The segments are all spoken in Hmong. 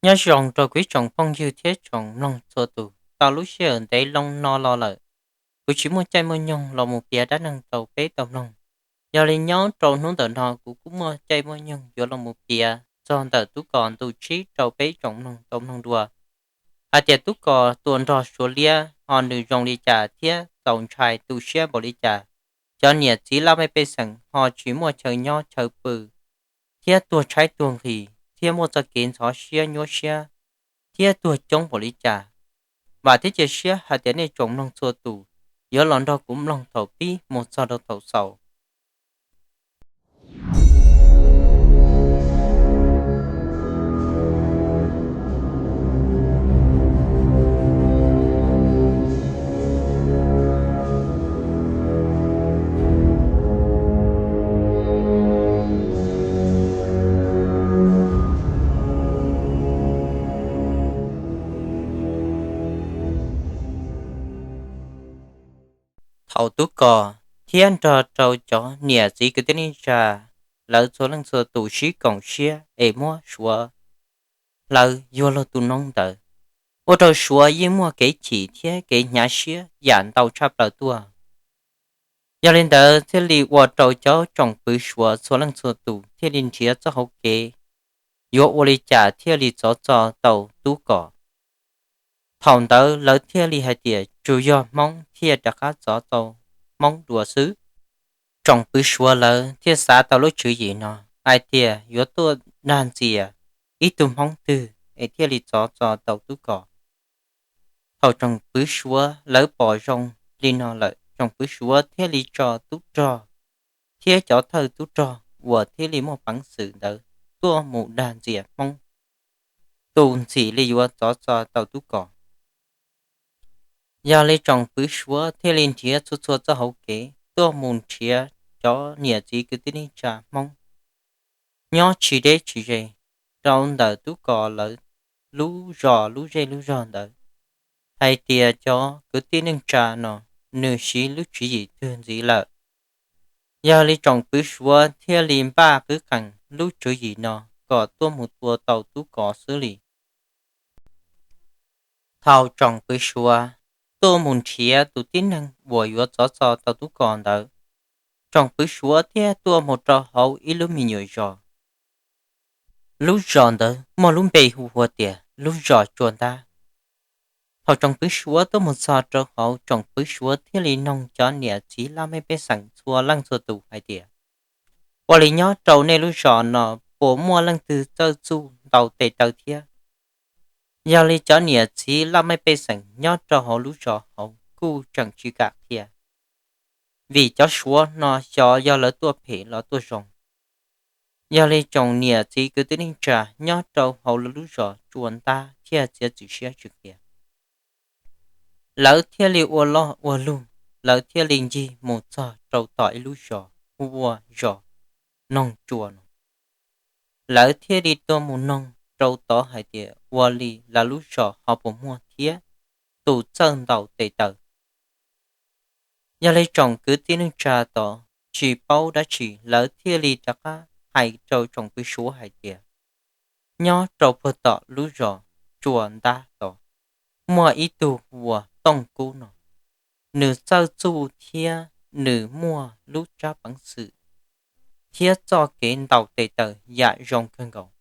Nyob zoo rau kuv ib tsoom phooj ywg thiab tsoom mloog txhua tus, tau lub sij hawm ntev loo no los lawm, kuv tsis muaj caij muaj nyoog los mus piav dab neeg rau peb tau mloog. Yog li nyob rau hnub ntawm no kuv kuj muaj caij muaj nyoog yuav los mus piav txog ntawm Tub Kos ntu tsib rau peb tsoom mloog tau mloog dua, hais tias Tub Kos tua nrog Suav liab ho nws zoo li cas thiab txaus ntshai tu siab npaum li cas, cov niam txiv laj mej pej xeem ho tsis muaj chaw nyob chaw pw, thiab tuag tshaib tuag nqhis thiab muaj txoj kev ntxhov siab nyuaj siab, thiab tuag coob npaum li cas. Vam thiab cia siab hais tias nej tsoom mloog txhua tus yuav los nrog kuv mloog thaum pib mus txog rau thaum xaus. Thaum Tub Kos thiab nrog rau cov niam txiv kwv tij neej tsa, lawv txhua leej txhua tus sib koom siab es muab Suav hlawv yuav luag tu noob ntawd, ua rau Suav yeej muaj kev chim thiab kev hnyav siab yam ntau tshaj plaws tuaj. Yog li ntawd thiaj li ua rau cov tsoom pwv Suav txhua leej txhua tus thiaj li nrhiav txoj hauv kev yuav ua li cas thiaj li txov txo tau Tub Kos. Thaum ntawd lawv thiaj li hais tias tsuas yog Hmoob thiaj rov qab txov tau Hmoob dua xwb. Tsoom pwv Suav lawv thiaj xav tau lub tswv yim no hais tias yuav tuaj dag ntxias ib tug Hmoob twg es thiaj li txov txo tau Tub Kos. Thaum tsoom pwv Suav lawv pom zoo li no lawm, tsoom pwv Suav thiaj li tso tub rog thiab cov thawj tub rog uas thiaj li muaj peev xwm ntawd tuaj mus dag ntxias Hmoob, tus ntxim li yuav txov txo tau Tub Kos. Yog li tsoom pwv Suav thiaj li nrhiav txhua txhua txoj hauv kev tuaj mus nrhiav cov niam txiv kwv tij neej tsa Hmoob nyob tsis deb tsis ze rau ntawm Tub Kos lawv lub zos lub zej lub zog ntawd, hais tias cov kwv tij neej tsa no nws siv lub tswv yim twg ntxiv lawm. Yog li tsoom pwv Suav thiaj li npaj qwb qees lub tswv yim no kom tuaj mus tua tau Tub Kos xwb li. Thaum tsoom pwv Suav tuaj mus nrhiav tus tib neeg uas yuav txov txo tau Tub Kos ntawd, tsoom pwv Suav thiaj tuaj mus rau hauv ib lub me nyuam zos. Lub zos ntawd muaj lub npe hu ua tias lub zos Tsua Ntab. Thaum tsoom pwv Suav tuaj mus txog rau hauv, tsoom pwv Suav thiaj li noog cov niam txiv laj mej pej xeem txhua leej txhua tus hais tias, ua li nyob rau nej lub zos no puas muaj leej twg txawj txuj ntaus tes taw thiab? Yog li cov niam txiv laj mej pej xeem nyob rau hauv lub zos hauv kuj tseem tsis kam qhia, vim cov Suav no xyov yog lawv tuaj phem los tuaj zoo. Yog li tsoom niam txiv kwv tij neej tsa nyob rau hauv lawv lub zos Tsua Ntab thiaj txiav txim siab tsis qhia. Lawv thiaj li ua loj ua lug, lawv thiaj li ncig mus txog rau tom ib lub zos hu ua zos Noog Tsua no. Lawv thiaj li tuaj mus noog rau tod hais tias ua li lawv lub zos ho puas muaj thiab tus txawj ntaus tes taw. Yog li tsoom kwv tij neej tsa tod tsis paub dab tsi, lawv thiaj li rov qab hais rau tsoom pwv Suav hais tias, nyob rau puag tom lub zos Tsua Ntab tod muaj ib tug hu ua Tooj Kub no, nws txawj txuj thiab nws muaj lub tsab peev xwm thiab txoj kev ntaus tes taw yam zoo kawg nkaus.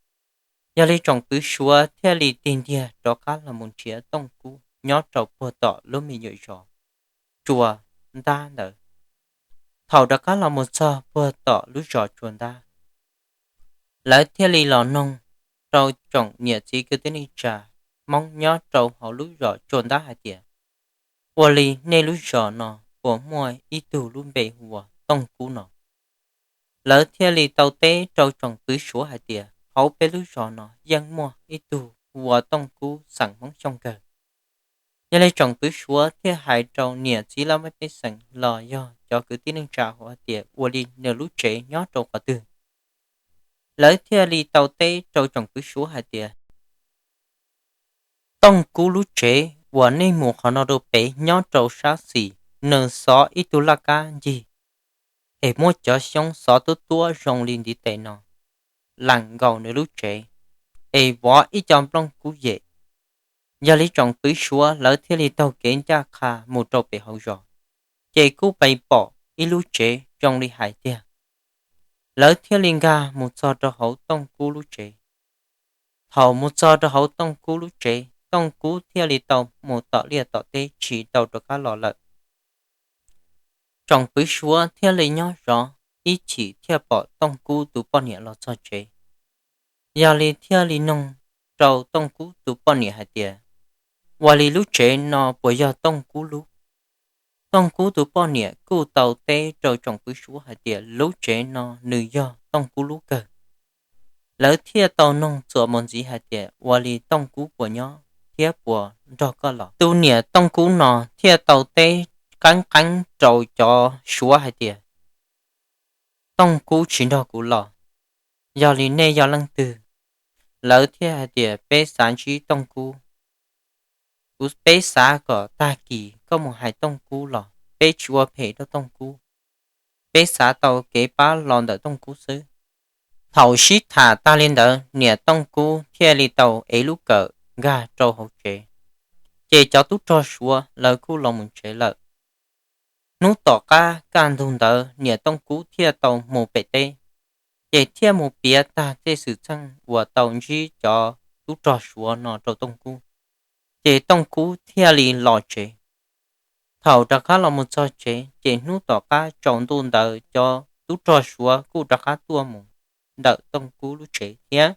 Yog li tsoom pwv Suav thiaj li tig ntiag rov qab los mus nrhiav Tooj Kub nyob rau puag tom lub me nyuam zos Tsua Ntab ntawd. Thaum rov qab los mus txog puag tom lub zos Tsua Ntab, lawv thiaj li los noog rau tsoom niam txiv kwv tij neej tsa Hmoob nyob rau hauv lub zos Tsua Ntab hais tias, ua li nej lub zos no puas muaj ib tug lub npe hu ua Tooj Kub no? Lawv thiaj li tau teb rau tsoom pwv Suav hais tias, hauv peb lub zos no yeej muaj ib tug hu ua Tooj Kub xeem Hmoob Xyooj kawg. Yog li tsoom pwv Suav thiaj hais rau niam txiv laj mej pej xeem los yog cov kwv tij neej tsa hauv hais tias, ua li nws lub tsev nyob rau qhov twg? Lawv thiaj li tau teb rau tsoom pwv Suav hais tias, Tooj Kub lub tsev uas nej mus qhov no rau pem nyob rau sab xis, nws xov ib tug laj kab ncig, es muab cov xyoob xov tuab tuab zoo li ntiv tes no lees nkaus nws lub tsev, es vov ib co nplooj kub yem. Yog li tsoom pwv Suav lawv thiaj li taug kev ncaj qha mus rau pem hauv zos, ces kuj pais pom ib lub tsev zoo li hais tiag. Lawv thiaj li nkag mus txog rau hauv Tooj Kub lub tsev. Thaum mus txog rau hauv Tooj Kub lub tsev, Tooj Kub thiaj li tau mus tom liaj tom teb tsis tau rov qab los lawm. Tsoom pwv Suav thiaj li nyob zov ib chim thiaj pom Tooj Kub tus poj niam los txog tsev. Yog li thiaj li noog rau Tooj Kub tus poj niam hais tias, ua li lub tsev no puas yog Tooj Kub lub? Tooj Kub tus poj niam kuj tau teb rau tsoom pwv Suav hais tias lub tsev no nws yog Tooj Kub lub kawg. Lawv thiaj tau noog txuas mus ntxiv hais tias, ua li Tooj Kub puas nyob thiab puas nrog koj los? Tus niam Tooj Kub no thiaj tau teb qeeb qeeb rau cov Suav hais tias, Tooj Kub tsis nrog kuv los. Yog li nej yog leej twg? Lawv thiaj hais tias, peb xav ntsib Tooj Kub. Kuv, peb xav kom tag kis koj mus hais Tooj Kub los, peb tsis ua phem rau Tooj Kub. Peb xav tau kev pab los ntawm Tooj Kub xwb. Thaum sib tham tag li ntawd, niam Tooj Kub thiaj li tau ev lub kawm nkag rau hauv tsev, ces cov tub rog Suav lawv kuj los mus tsev lawm. Hnub tom qab kaj ntug ntawd niam Tooj Kub thiaj tau mus pem teb, ces thiaj mus piav tag tej xwm txheej uas tau ntsib cov tub rog Suav no rau Tooj Kub, ces Tooj Kub thiaj li los tsev. Thaum rov qab los mus txog tsev, ces hnub tom qab tsaus ntuj ntawd cov tub rog Suav kuj rov qab tuaj mus ntawm Tooj Kub lub tsev thiab,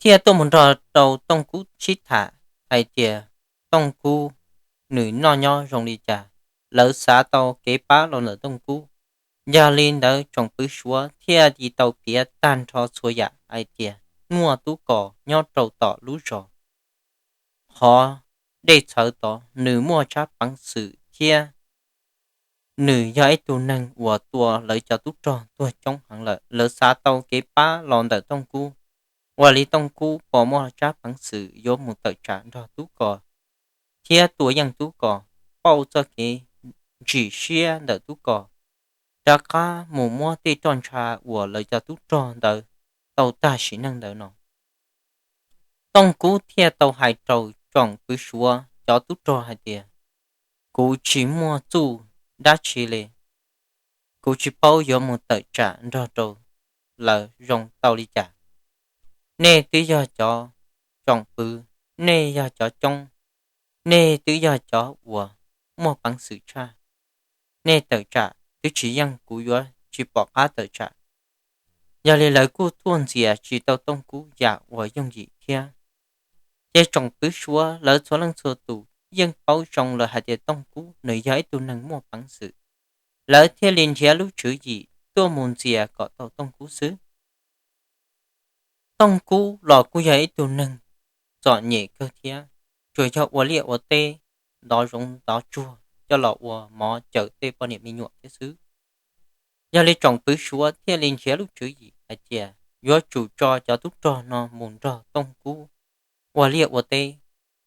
thiaj tuaj mus nrog rau Tooj Kub sib tham hais tias, Tooj Kub nws noj nyob zoo li cas? Lawv xav tau kev pab los ntawm Tooj Kub. Yog li ntawd tsoom pwv Suav thiaj li tau piav tag nrho txhua yam hais tias muaj tub kos nyob rau tom lub zos qhov dej txhawv tod, nws muaj tsab peev xwm thiab nws yog ib tug neeg uas tua lawv cov tub rog tuag coob heev lawm. Lawv xav tau kev pab los ntawm Tooj Kub, ua li Tooj Kub puas muaj tsab peev xwm yuav mus tawm tsam nrog tub kos thiab tua yeej tub kos, pauj txoj kev ntsim siab ntawm tub kos, rov qab mus muab tej roj ntsha uas lawv cov tub rog ntawd tau tag sim neej ntawd no. Tooj Kub thiaj tau hais rau tsoom pwv Suav cov tub rog hais tias, kuv tsis muaj txuj dab tsi li, kuv tsis paub yuav mus tawm tsam nrog rau lawv zoo tau li cas. Nej twb yog cov tsoom pwv, nej yog cov coob, nej twb yog cov uas muaj peev xwm tshaj, nej tawm tsam twb tsis yeej, kuv yuav tsis pom qab tawm tsam. Yog li lawv kuj tuaj ntxias tsis tau Tooj Kub yam uas yooj yim thiab. Ces tsoom pwv Suav lawv txhua leej txhua tus yeej paub zoo lawm hais tias Tooj Kub nws yog ib tug neeg muaj peev xwm, lawv thiaj li nrhiav lub tswv yim tuaj mus ntxias kom tau Tooj Kub xwb. Tooj Kub los kuj yog ib tug neeg txom nyem kawg thiab, tsuas yog ua liaj ua teb, ntov zoov ntov tsuag coj los ua mov cawm tej poj niam me nyuam thiab xwb. Yog li tsoom pwv Suav thiaj li nrhiav lub tswv yim hais tias yuav tsum tso cov tub rog no mus nrog Tooj Kub ua liaj ua teb,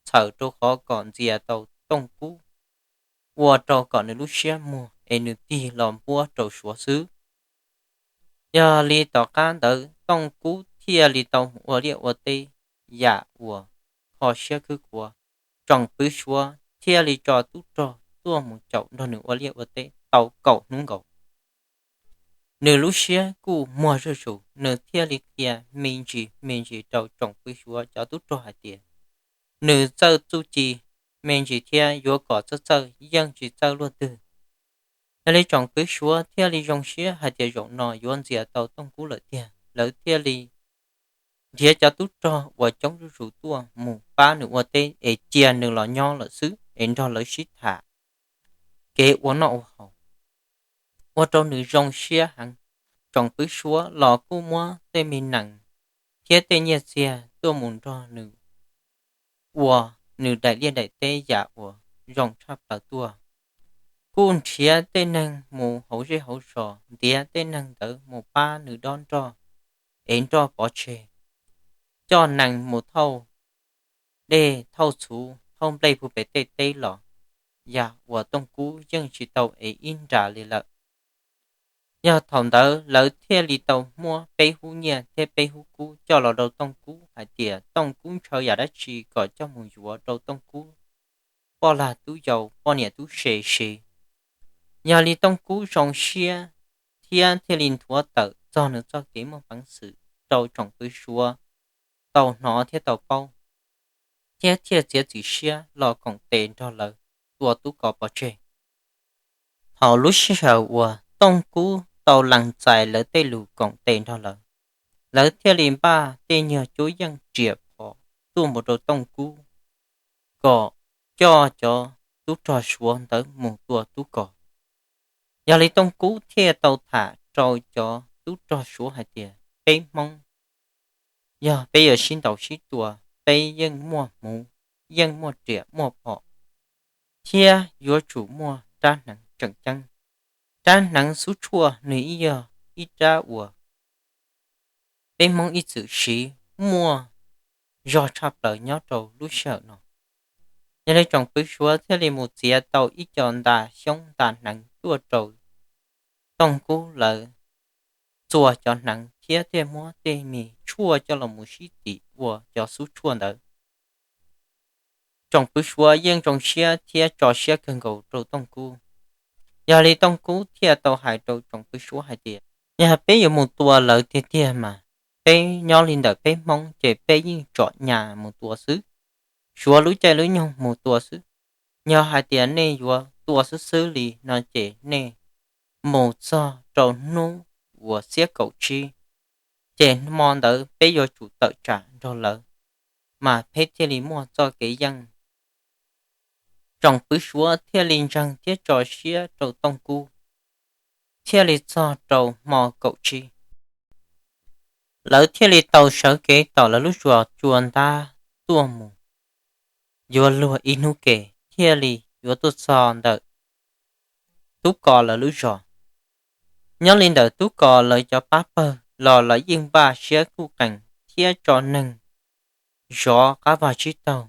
txhawm rau qhov kom ntxias tau Tooj Kub, ua rau kom nws lub siab muag es nws tig los npuab rau Suav xwb. Yog li tom qab ntawd Tooj Kub thiaj li tau mus ua liaj ua teb yam uas kho siab khwb khuav. Tsoom pwv Suav thiaj li tso tub rog tuaj mus caum nrog nws ua liaj ua teb tau kaum hnub nkaus. Nws lub siab kuj muag zuj zus, nws thiaj li qhia me ntsis me ntsis rau tsoom pwv Suav cov tub rog hais tias, nws txawj txuj ci me ntsis thiab yuav kom txawj txawj yeej tsis txawj luaj twg. Yog li tsoom pwv Suav thiaj li zoo siab hais tias zaum no yuav ntxias tau Tooj Kub lawm tiag, lawv thiaj li nrhiav cov tub rog uas coob zuj zus tuaj mus pab nws ua teb es cia nws los nyob lawm xwb es nrog lawv sib tham kev ua noj ua haus, ua rau nws zoo siab heev. Tsoom pwv Suav los kuj muab tej me nees thiab tej nyiaj txiag tuaj mus nrog nws ua nws daim liaj daim teb yam uas zoo tshaj plaws tuaj. Kuj nrhiav tej neeg mus hauv zej hauv zos ntiav tej neeg ntawd mus pab nws dob nroj, ev nroj pov tseg, coj nees mus thauj dej thauj txhuv thauj nplej puag pem tej teb los, yam uas Tooj Kub yeej tsis tau ev ib nra li lawm. Yog thaum ntawd lawv thiaj li tau muab peb hub nyiaj thiab peb hub kub coj los rau Tooj Kub hais tias Tooj Kub ntshaw yam dab tsi kom coj mus yuav rau Tooj Kub poj lag tub yau poj niam tub se siv. Yog li Tooj Kub zoo siab thiab thiaj li nthuav tawm txog nws txoj kev muaj peev xwm rau tsoom pw Suav tau hnov thiab tau paub, thiab thiaj txiav txim siab los koom tes nrog lawv tua Tub Kos pov tseg. Thaum lub sij hawm uas Tooj Kub tau lees txais lawv tej lus koom tes nrog lawv, lawv thiaj li npaj tej nyuag cuab yeej riam phom tuaj mus rau Tooj Kub kom coj cov tub rog Suav ntawd mus tua Tub Kos. Yog li Tooj Kub thiaj tau tham rau cov tub rog Suav hais tias peb Hmoob yog peb yuav sib ntaus sib tua, peb yeej muaj hmuv, yeej muaj riam muaj phom, thiab yuav tsum muaj rab hneev tseem ceeb. Rab hneev xub tshuaj nws ib yog ib rab uas peb Hmoob ib txwm siv muaj zog tshaj plaws nyob rau lub sij hawm no. Yog li tsoom pw Suav thiaj li mus txiav tau ib co nta xyoob nta hneev tuaj rau Tooj Kub lawv txua cov hneev thiab thiaj muab tej me tshuaj coj los mus sib tim ua cov xub tshuaj ntawd. Tsoom pw Suav yeej zoo siab thiab tso siab kawg nkaus rau Tooj Kub. Yog li Tooj Kub thiaj tau hais rau tsoom pw Suav hais tias, yog peb yuav mus tua lawv tiag tiag mas, peb nyob li ntawm peb Hmoob ces peb yeej tsom nyas mus tua xwb, suav lub caij lub nyoog mus tua xwb. Yog hais tias nej yuav tua xwb xwb li no ces nej mus txog rau hnub uas xiab kaum tsib, ces hmo ntawd peb yuav tsum tawm tsam nrog lawv, mas peb thiaj li muaj txoj kev yeej. Tsoom pw Suav thiaj li ntseeg thiab tso siab rau Tooj Kub, thiaj li txog rau hmo kaum tsib, lawv thiaj li tau sawv kev tom lawv lub zos cua ntab tuaj mus, yuav luag ib hnub ke thiaj li yuav tuaj txog ntawm Tub Kos lawv lub zos. Nyob li ntawm Tub Kos lawv cov pab pawg los lawv yeej npaj siab kuj qees thiab tso neeg zov qab vag tsib taug,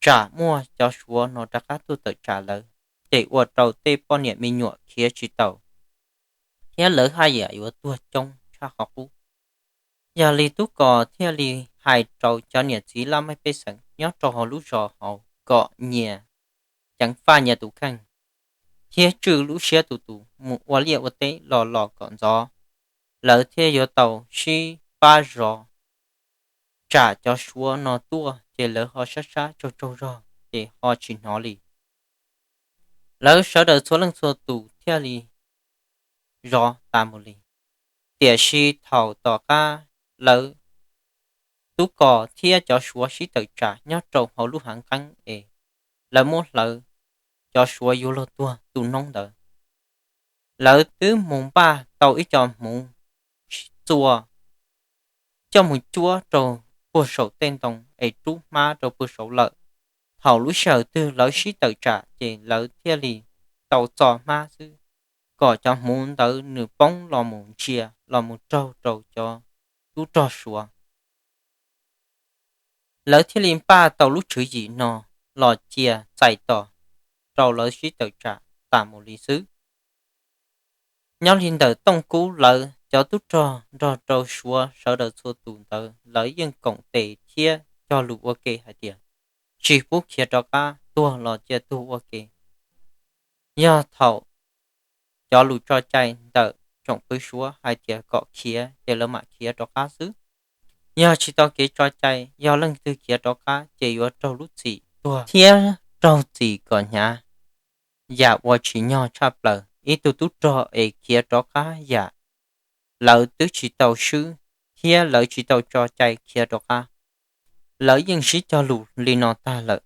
tsam muaj cov Suav no rov qab tuaj tawm tsam lawv, ces ua rau tej poj niam me nyuam khiav tsis tau, thiab lawv haj yam yuav tuag coob tshaj qhov qub. Yog li Tub Kos thiaj li hais rau cov niam txiv laj mej pej xeem nyob rau hauv lub zos hauv kom nyias ceev faj nyias tus kheej, thiab tswj lub siab tus tus mus ua liaj ua teb los los kom ntxov, lawv thiaj yuav tau sib pab zov, tsam cov Suav no tuaj ces lawv ho sab sab tsaug tsaug zog ces ho tsis hnov li. Lawv sawv daws txhua leej txhua tus thiaj li zov tas mus li. Tiam sis thaum tom qab lawv Tub Kos thiab cov Suav sib tawm tsam nyob rau hauv lub haav qeeb es lawv muab hlawv cov Suav yuav luag tuag tu noob ntawd, lawv twb mus npaj tau ib co hmuv txua coj mus cuab rau puag saum tej ntoo es rub hmab rau puag saud lawm. Thaum lub sij hawm twg lawv sib tawm tsam ces lawv thiaj li tau txo hmab xwb, kom cov hmuv ntawd nws poob los mus ntsia los mus raug rau cov tub rog Suav. Lawv thiaj li npaj tau lub tswv yim no los cia txais tos rau lawv sib tawm tsam tas mus li xwb. Nyob li ntawm Tooj Kub lawv cov tub rog nrog rau Suav sawv daws txhua tus ntawd lawv yeej koom tes thiab cog lus ua ke hais tias tsis pub khiav rov qab, tuag los cia tuag ua ke. Yog thaum cov lus tso cai ntawm tsoom pw Suav hais tias kom khiav ces lawv mam khiav rov qab xwb. Yog tsis tau kev tso cai, yog leej twg khiav rov qab ces yuav raug lub txim tuag thiab raug txim kom hnyav yam uas tsim nyog tshaj plaws. Ib tug tub rog es khiav rov qab yam lawv twb tsis tau swb thiab lawv tsis tau tso cai khiav rov qab. Lawv yeej sib cog lus li no tag lawm,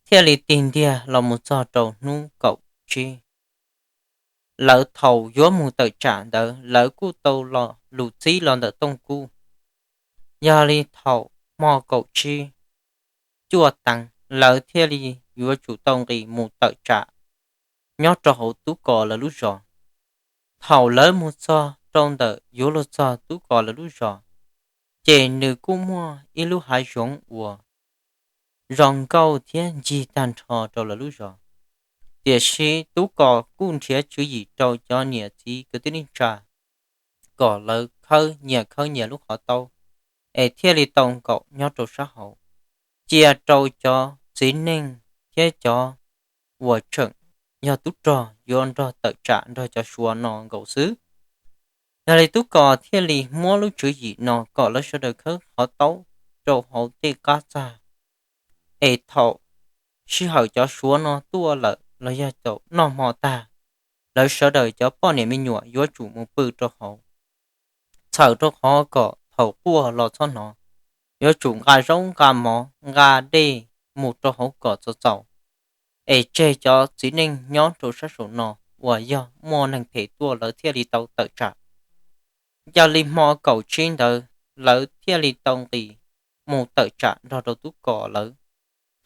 thiaj li tig ntiag los mus txog rau hnub kaum tsib. Lawv thaum yuav mus tawm tsam ntawd lawv kuj tau los lus txib los ntawm Tooj Kub. Yog li thaum hmo kaum tsib cuaj teev lawv thiaj li yuav tsum tau nqis mus tawm tsam nyob rau hauv Tub Kos lawv lub zos. Thaum lawv mus txog rau ntawm yuav luag txog Tub Kos lawv lub zos, ces nws kuj muaj ib lub hav zoov uas zoo nkauj thiab ncig tag nrho rau lawv lub zos. Tiam sis Tub Kos kuj nrhiav tswv yim rau cov niam txiv kwv tij neej tsa kom lawv khawb nyias khawb nyias lub qhov taub, es thiaj li tau nkaum nyob rau sab hauv, cia rau cov txiv neej thiab cov uas tseem yog tub rog yuav nrog tawm tsam nrog cov Suav no nkaum xwb. Yog li Tub Kos thiaj li muab lub tswv yim no kom lawv sawv daws khawb qhov taub rau hauv tej qab txag, es thaum sij hawm cov Suav no tuaj lawm los yog thaum noj hmo tag, lawv sawv daws cov poj niam me nyuam yuav tsum mus pw rau hauv, txhawm rau qhov kom thaum quaj los txhob hnov, yuav tsum nqa zaub nqa mov nqa dej mus rau hauv kom txaus txaus, es tseg cov txiv neej nyob rau sab saum no uas yog muaj neeg phem tuaj lawv thiaj li tau tawm tsam. Yog li hmo kaum tsib ntawd lawv thiaj li tau nqis mus tawm tsam nrog rau Tub Kos lawv.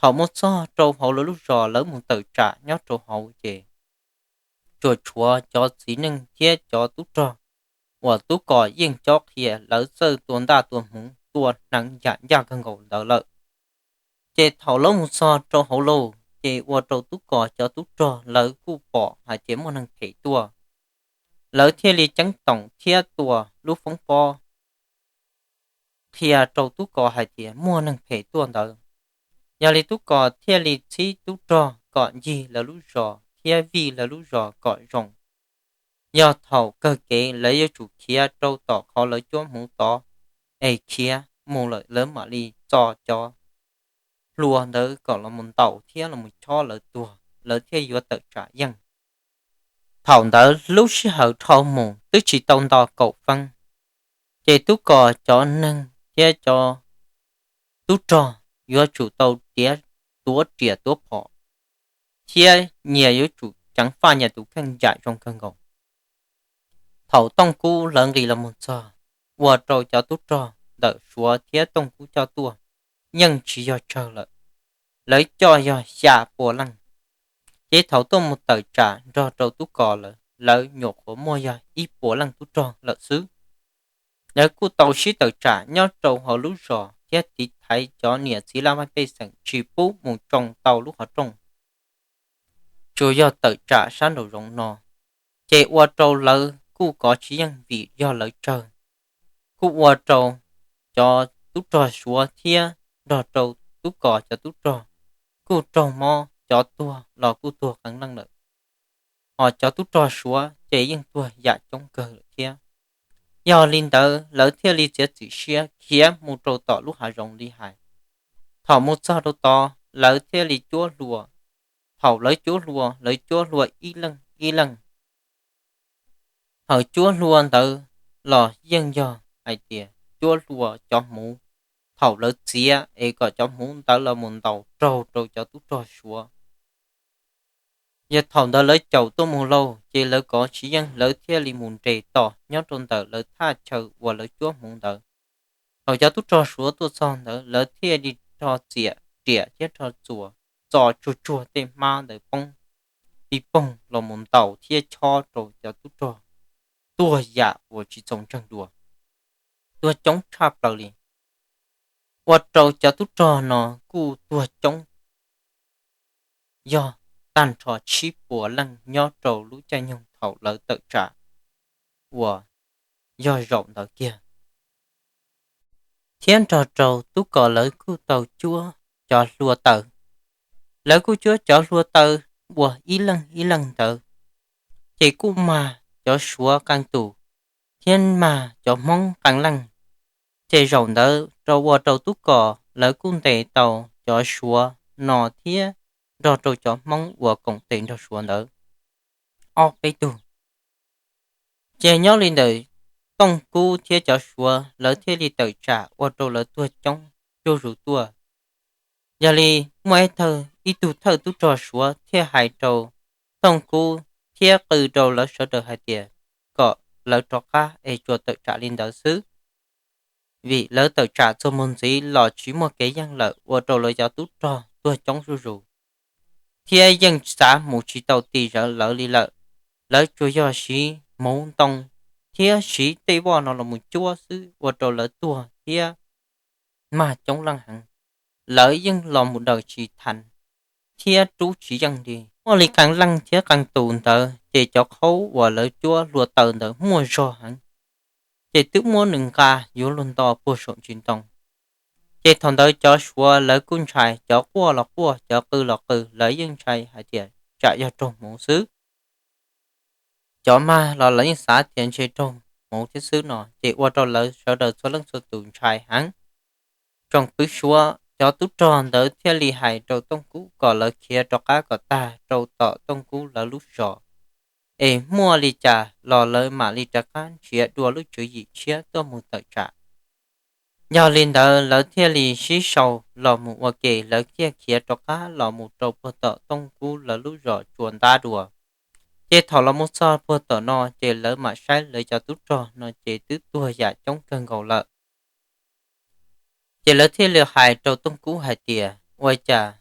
Thaum mus txog rau hauv lawv lub zos lawv mus tawm tsam nyob rau hauv ces tsuas tshuav cov txiv neej thiab cov tub rog uas Tub Kos yeej cob qhia lawv txawj tua ntaj tua hmuv tua hneev yam ncaj kawg nkaus ntawd lawm. Ces thaum lawv mus txog rau hauv lauj, ces ua rau Tub Kos cov tub rog lawv kuj pom hais tias muaj neeg phem tuaj, lawv thiaj li ceeb toom thiab tua lub foob pob qhia rau Tub Kos hais tias muaj neeg phem tuaj ntawd. Yog li Tub Kos thiaj li txhib tub rog kom ncig lawv lub zos thiab vij lawv lub zos kom zoo. Yog thaum kawg kev lawv yuav tsum khiav rau tom qhov lawv cuab hmuv tod, es khiav mus lawm lawv mam li txo cov hlua ntawd kom los mus ntaus thiab los mus chob lawv tuag, lawv thiaj yuav tawm tsam yeej. Thaum ntawd lub sij hawm dhau mus twb tsis tau nto kaum feeb, ces Tub Kos cov neeg thiab cov tub rog yuav tsum tau tiav tuav riam tuav phom thiab nyias yuav tsum ceev faj nyias tus kheej yam zoo kawg nkaus. Thaum Tooj Kub lawv nqis los mus txog, ua rau cov tub rog ntawm Suav thiab Tooj Kub coj tuaj yeej tsis yog tsawg lawm, lawv coj yog xya pua leej. Ces thaum tuaj mus tawm tsam nrog rau Tub Kos lawv, lawv nyuam qhuav muaj yog ib puas leej tub rog lawm xwb. Lawv kuj tau sib tawm tsam nyob rau hauv lub zos thiab tiv thaiv cov niam txiv laj mej pej xeem tsis pub mus tsoo tau lub qhov rooj, tsuas yog tawm tsam sab nraum zoov no. Ces ua rau lawv kuj kov tsis yeej vim yog lawv tsawg, kuj ua rau cov tub rog Suav thiab nrog rau Tub Kos cov tub rog kuj raug mob, cov tuag los kuj tuag qee leej lawm. Hos cov tub rog Suav ces yeej tuag yam coob kawg lawm thiab. Yog li ntawd lawv thiaj li txiav txim siab khiav mus rau tom lub hav zoov li hais. Thaum mus txog rau tod lawv thiaj li cuab hlua. Thaum lawv cuab hlua, lawv cuab hlua ib leej ib leej. Hawv cuab hlua ntawd los yeej yog hais tias cuab hlua cov hmuv. Thaum lawv txiav es kom cov hmuv ntawd los mus ntaus raug rau cov tub rog Suav, yog thaum ntawd lawv caum tuaj mus lauj, ces lawv kov tsis yeej lawv thiaj li mus nres tos nyob rau ntawm lawv thaj chaw uas lawv cuab hmuv ntawd. Thaum cov tub rog Suav tuaj txog ntawd lawv thiaj li rho txiam riam thiab rho txuas txo tsuag tsuag tej hmab ntawd poob pig poog los mus ntaus thiab chob rau cov tub rog tuag yam uas tsis txaus ntseeg dua, tuag coob tshaj plaws li. Ua rau cov tub rog no kuj tuag coob yog tag nrho tsib puas leej nyob rau lub caij nyoog thaum lawv tawm tsam uas yog zaum ntawd kiag. Thiab nrog rau Tub Kos lawv kuj tau cuab cov hlua taw. Lawv kuj cuab cov hlua taw uas ib leej ib leej ntawd, ces kuj mag cov Suav qee tus thiab mag cov Hmoob qee leej. Ces zaum ntawd rau ua rau Tub Kos lawv kuj ntes tau cov Suav no thiab nrog rau cov Hmoob uas koom tes nrog Suav ntawd ob peb tug. Ces nyob li ntawm Tooj Kub thiab cov Suav lawv thiaj li tawm tsam ua rau lawv tuag coob zuj zus tuaj. Yog li muaj ib thawj, ib tug thawj tub rog Suav thiaj hais rau Tooj Kub thiab qw rau lawv sawv daws hais tias kom lawv rov qab es tsuas tawm tsam li ntawd xwb, vim lawv tawm tsam txuas mus ntxiv los tsis muaj kev yeej lawm ua rau lawv cov tub rog tuag coob zuj zus, thiab yeej xav mus tsis tau tim zawv lawv li lawm. Lawv tsuas yog siv hmuv ntoo thiab siv tej voj no los mus cuab xwb ua rau lawv tuag thiab mag coob leej heev. Lawv yeej los mus daws tsis thaiv thiab rub tsis yeej li. Muaj li qee leej thiab qee tus ntawd ces cov qhaub uas lawv cuab hlua taws ntawd muaj zog heev, ces twb muab nws nqa yuav luag nto puag saum ntsis ntoo. Ces thaum ntawd cov Suav lawv kuj ntshai, cov quaj los quaj, cov qw los qw, lawv yeej ntshai hais tias tsam yog raug hmoov xwb. Cov mag los lawv yeej xav tias ntshe raug hmoov thiab xwb no, ces ua rau lawv sawv daws txhua leej txhua tus ntshai heev. Tsoom pwv Suav cov tub rog ntawd thiaj li hais rau Tooj Kub kom lawv khiav rov qab kom tag rau tom Tooj Kub lawv lub zos, es muaj li cas los lawv mam li rov qab nrhiav dua lub tswv yim tshiab tuaj mus tawm tsam. Yog li ntawd lawv thiaj li sib sau los mus ua ke, lawv thiaj khiav rov qab los mus rau puag tom Tooj Kub lawv lub zos Tsua Ntab dua. Ces thaum los mus txog puag tom no ces lawv mam saib lawv cov tub rog no ces twb tuag yam coob kawg nkaus lawm. Ces lawv thiaj li hais rau Tooj Kub hais tias, ua cas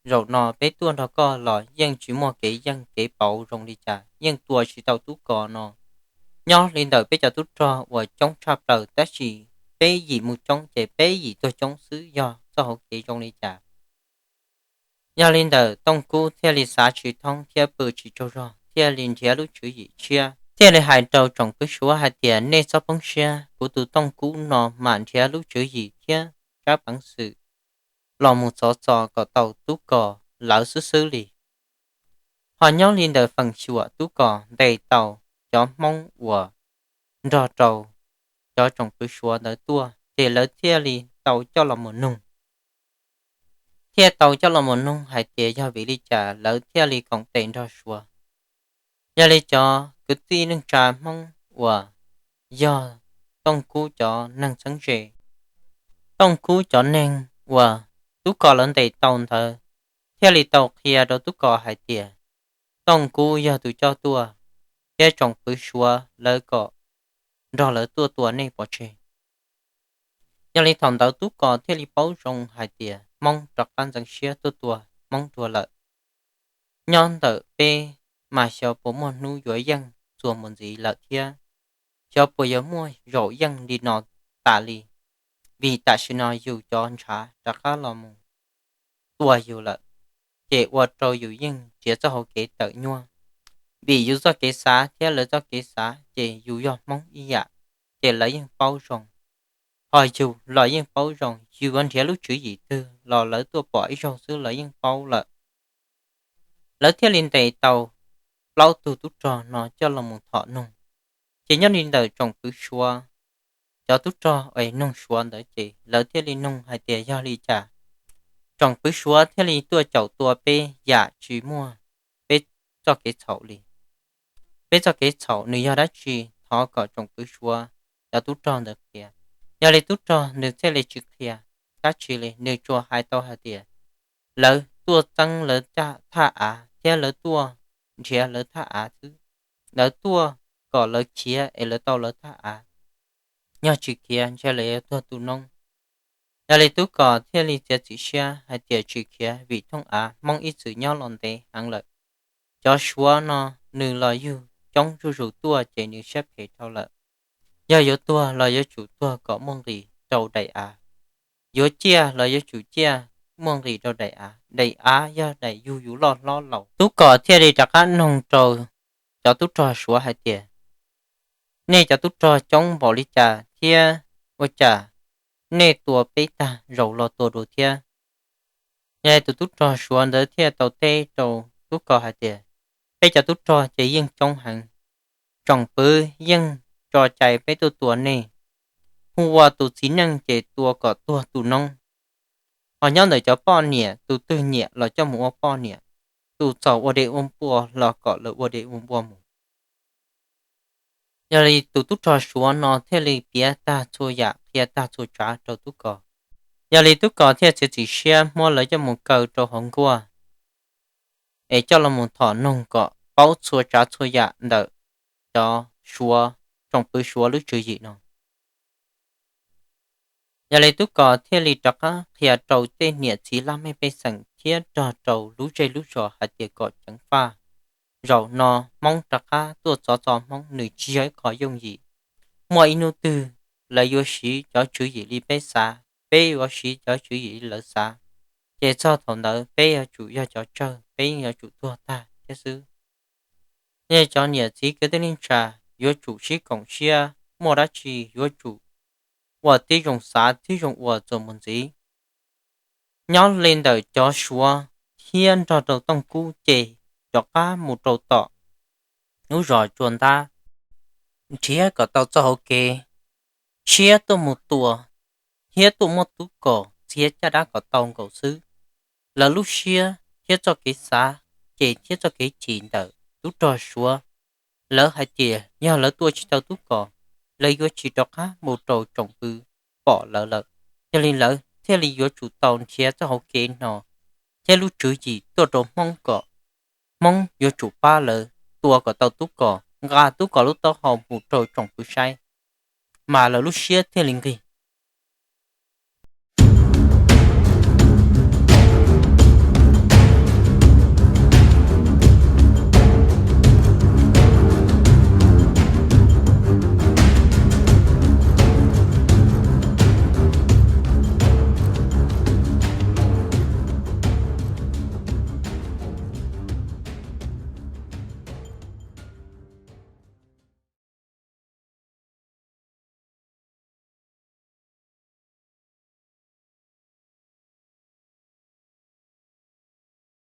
zaum no peb tuaj nrog koj los yeej tsis muaj kev yeej kev pauv zoo li cas, yeej tua tsis tau tub kos no. Nyob li ntawm peb cov tub rog uas coob tshaj plaws tab sis peb yim mus coob ces peb yim tuag coob xwb, yog txoj hauv kev zoo li cas? Yog li ntawd Tooj Kub thiaj li xav tsis thoob thiab pw tsis tsaug zog, thiaj li nrhiav lub tswv yim tshiab, thiaj li hais rau tsoom pwv Suav hais tias, nej txhob poob siab, kuv tus Tooj Kub no mam nrhiav lub tswv yim thiab tsab peev xwm los mus txov txos kom tau tub kos lawv xwb xwb li. Ho nyob li ntawm feem xyuam tub kos ntes tau cov Hmoob uas nrog rau cov tsoom pwv Suav ntawd tuaj ces lawv thiaj li tau coj los mus nug, thiaj tau coj los mus nug hais tias yog vim li cas lawv thiaj li koom tes nrog Suav. Yog li cov kwv tij neej tsa Hmoob uas yog Tooj Kub cov neeg txheeb ze, Tooj Kub cov neeg uas tub kos lawv ntes tau ntawd thiaj li tau qhia rau tub kos hais tias Tooj Kub yog tus coj tuaj, thiab tsoom pwv Suav lawv kom nrog lawv tuaj tua nej pov tseg. Yog li thaum ntawd tub kos thiaj li paub zoo hais tias Hmoob rov qab ntxeev siab tuaj tua Hmoob dua lawm. Nyob ntawm peb mas xyov puas muaj hnub yuav yeej txuas mus ntxiv lawm thiab, xyov puas yuav muaj zaum yeej li no tas li, vim tam sim no yus cov ntshav rov qab los mus tua yus lawm, ces ua rau yus yeej nrhiav txoj hauv kev tawm nyuaj. Vim yus txoj kev xav thiab lawv txoj kev xav ces yus yog Hmoob ib yam, ces lawv yeej paub zoo. Ho yus los yeej paub zoo, yus yuav nrhiav lub tswv yim twg los lawv tuaj pom ib zaug xwb lawv yeej paub lawm. Lawv thiaj li ntes tau plaub tug tub rog no coj los mus thom noog. Ces nyob li ntawm tsoom pwv Suav cov tub rog es noog Suav ntawd ces lawv thiaj li noog hais tias yog li cas tsoom pwv Suav thiaj li tuaj caum tua peb yam tsis muaj peb txoj kev txhaum li. Peb txoj kev txhaum nws yog dab tsi? Thov kom tsoom pwv Suav cov tub rog ntawd qhia. Yog li tub rog nws thiaj li tsis qhia dab tsi li, nws tsuas hais tau hais tias lawv tuaj txeeb lawv thaj av thiab lawv tuaj nrhiav lawv thaj av xwb. Lawv tuaj kom lawv khiav es lawv tau lawv thaj av, yog tsis khiav ntshe lawv yuav tuag tu noob. Yog li tub kos thiaj li txiav txim siab hais tias tsis khiav vim thooj av Hmoob ib txwm nyob los ntev heev lawm. Cov Suav no nws los yug coob zuj zus tuaj ces nws siab phem dhau lawm. Yog yuav tuag los yuav tsum tuag kom muaj nqis rau daim av, yuav ciaj los yuav tsum ciaj muaj nqis rau daim av, daim av yog daim yug yus loj hlob laus. Tub kos thiaj li rov qab noog rau cov tub rog Suav hais tias, nej cov tub rog coob npaum li cas thiab ua cas nej tua peb tag zaus los tua dua thiab? Yog li tus tub rog Suav ntawd thiaj tau teb rau tub kos hais tias, peb cov tub rog ces yeej coob heev, tsoom pwv yeej tso cai peb tuaj tua nej, hu ua tus txiv neej ces tua kom tuag tu noob. Ho nyob ntawm cov poj niam, tus twg nyiam los coj mus ua poj niam, tus txaus ua dej ua npua los kom lawv ua dej ua npua mus. Yog li tus tub rog Suav no thiaj li piav tag txhua yam, qhia tag txhua tsav rau tub kos. Yog li tub kos thiaj txiav txim siab muab lawv coj mus kaw rau hauv nkuaj, es coj los mus thom noog kom paub txhua tsav txhua yam ntawm cov Suav, tsoom pwv Suav lub tswv yim no. Yog li tub kos thiaj li rov qab qhia rau tej niam txiv laj mej pej xeem thiab nrog rau lub zej lub zos hais tias kom ceev faj. Zaum no Hmoob rov qab tuaj txov txo Hmoob, nws tsis yog ib qho yooj yim. Muaj ib hnub twg lawv yuav siv cov tswv yim li peb xav, peb yuav siv cov tswv yim li lawv xav, ces txog thaum ntawd peb yuav tsum yog cov tsawg, peb yeej yuav tsum tuag tag. thiab xwb. Nej cov niam txiv kwv tij neej tsa yuav tsum sib koom siab, muaj dab tsi yuav tsum ua tib zoo xav tib zoo ua txuas mus ntxiv. Nyob li ntawm cov Suav thiab nrog rau Tooj Kub ces rov qab mus rau tom lub zos Tsua Ntab, nrhiav kom tau txoj hauv kev tshiab tuaj mus tua thiab tuaj muab Tub Kom txiav caj dab kom tau nkaus xwb. Lawv lub siab thiab txoj kev xav ces thiab txoj kev chim ntawm tub rog Suav, lawv hais tias yog lawv tua tsis tau Tub Kom, lawv yuav tsis rov qab mus rau tsoom fwv pom lawv lawm. Yog li lawv thiaj li yuav tsum tau nrhiav txoj hauv kev no thiab lub tswv yim tuaj rau Hmoob kom Hmoob yuav tsum pab lawv tua kom tau Tub Kom, nqa Tub Kom lub taub hau mus rau tsoom fwv saib, mas lawv lub siab thiaj li nqig